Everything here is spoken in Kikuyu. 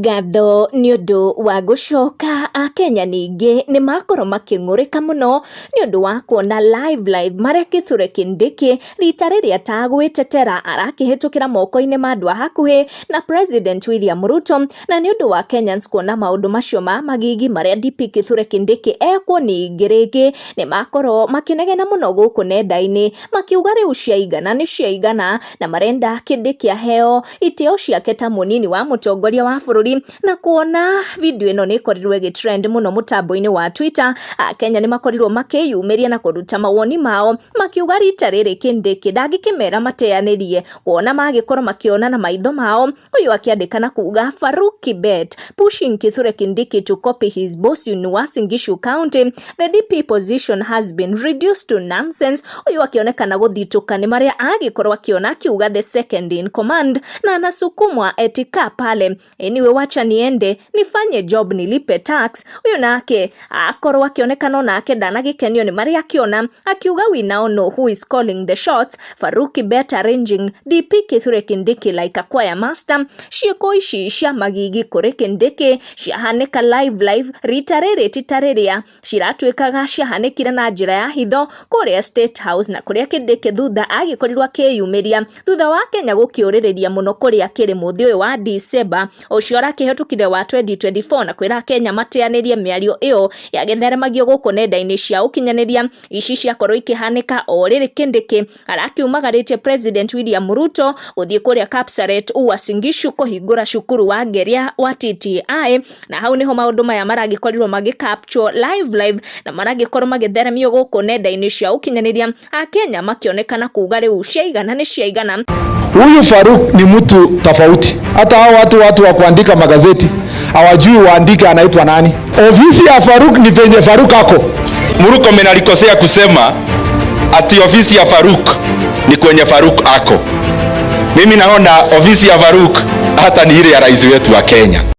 Ngatho nĩ ũndũ wa gũcoka. Akenya ningĩ nĩ makorwo makĩng'ũrĩka mũno nĩ ũndũ wa kuona live live marĩa Kithure Kindiki rita rĩrĩa atagwĩtetera arakĩhĩtũkĩra moko-inĩ ma andũ a hakuhĩ na President William Ruto, na nĩ ũndũ wa Kenyans kuona maũndũ macio ma magigi marĩa DP Kithure Kindiki ekwo ningĩ rĩngĩ, nĩ makorwo makĩnegena mũno gũkũ nenda-inĩ makiuga rĩu ciaigana nĩ ciaigana, na marenda Kindiki aheo itĩo ciake ta mũnini wa mũtongoria wa bũrũri. Na kuona video ĩno nĩ ĩkorirwo ĩgĩtrend mũno mũtambo-inĩ wa Twitter, Akenya nĩ makorirwo makĩyumĩria na kũruta mawoni mao makiuga rita rĩrĩ Kindiki ndangĩkĩmera mateanĩrie kuona magĩkorwo makĩona na maitho mao. Ũyũ akĩandĩka na kuga, "Farouk Kibet pushing Kithure Kindiki to copy his boss in Uasin Gishu County. The DP position has been reduced to nonsense." Ũyũ akĩonekana gũthitũka nĩ marĩa agĩkorwo akĩona, akiuga, "The second in command na anasukumwa etika pale. Anyway, wacha niende nifanye job nilipe tax." Ũyũ nake akorwo akĩonekana onake ndanagĩkenio nĩ marĩa akĩona, akiuga, "We now know who is calling the shots. Farouk Kibet arranging DP Kithure Kindiki like a choir master." Ciĩko ici cia magigi kũrĩ Kindiki ciahanĩka live live rita rĩrĩ ti ta rĩrĩa ciratuĩkaga ciahanĩkire na njĩra ya hitho kũrĩa State House, na kũrĩa Kindiki thutha agĩkorirwo akĩyumĩria thutha wa Kenya gũkĩũrĩrĩria mũno kũrĩa kĩrĩ mũthĩ ũyũ wa December ũcio ũrakĩhĩtũkire wa 2024, na kwĩra Kenya mateanĩrie mĩario ĩyo yagĩtheremagio gũkũ nenda-inĩ cia ũkinyanĩria. Ici ciakorwo ikĩhanĩka o rĩrĩ Kindiki arakiumagarĩtie President William Ruto gũthiĩ kũrĩa Kapsaret, Uasin Gishu, kũhingũra cukuru wa ngeria wa TTI, na hau niho maũndũ maya maragĩkorirwo magĩ capture live live na maragĩkorwo magĩtheremio gũkũ nenda-inĩ cia ũkinyanĩria, Akenya makĩonekana kuga rĩu ciaigana nĩ ciaigana. Huyu Faruk ni mtu tofauti. Hata hao watu wa kuandika magazeti hawajui waandike anaitwa nani. Ofisi ya Faruk ni penye Faruk ako. Murkomen alikosea kusema ati ofisi ya Faruk ni kwenye Faruk ako. Mimi naona ofisi ya Faruk hata ni ile ya rais wetu wa Kenya.